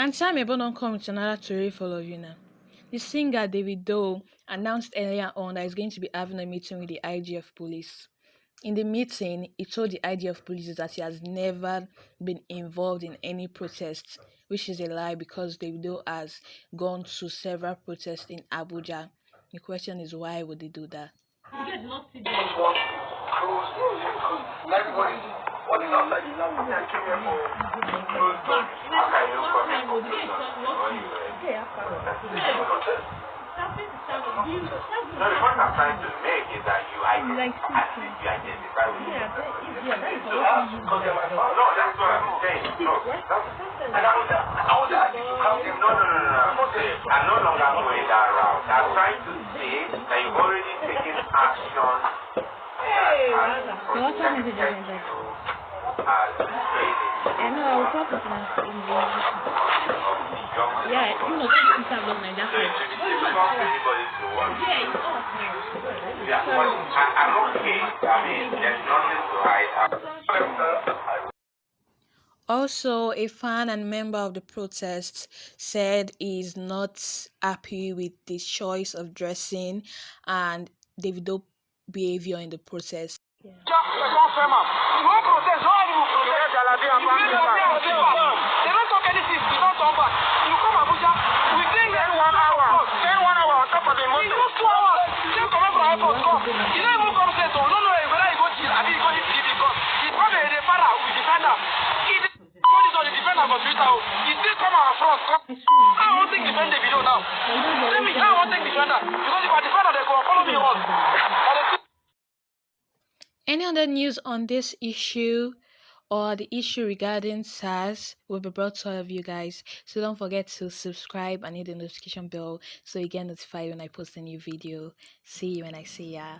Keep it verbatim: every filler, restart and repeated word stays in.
And time Ebo don come with another tori for all of you now. The singer Davido announced earlier on that he's going to be having a meeting with the I G of police. In the meeting, he told the I G of police that he has never been involved in any protest, which is a lie because Davido has gone to several protests in Abuja. The question is, why would they do that? Everybody, what is outside the lab? They came here for closed doors. How can you come here for closed doors? When you were protest? No, the point I'm trying to make is that you identify, at least you identify with yourself. So, no, that's what I'm saying. No, that's, and I would, I would ask you to come in. No, no, no, no, no. I'm not saying, I'm no longer going that route. I'm trying to say that you've already taken action. Hey, Rasta. So what time is it, Jabba? I know, I will talk with my English. Yeah, you know, that is how my Jabba. Yeah, it's all. Yeah, but I, I'm okay. I mean, there's nothing to hide. Also, a fan and member of the protest said he's not happy with the choice of dressing and Davido behavior in the protest. Just confirm am. You wan protest, how you protest? You wear jalabia and black pepper. They don't talk anything, you don't turn back. You come Abuja, within one hour, spend one hour on top of the motor. It's not two hours. You comot from airport come. You no even come set o. No know whether you go chill abi you go eat because the problem dey dey para, we defend am. He dey do this one, dey defend am for Twitter o. He still come our front come. How I wan take defend Davido now? Tell me how I wan take defend am? Because if I defend am, they go follow me run. I dey see Any other news on this issue or the issue regarding SARS will be brought to all of you guys. So don't forget to subscribe and hit the notification bell so you get notified when I post a new video. See you when I see ya.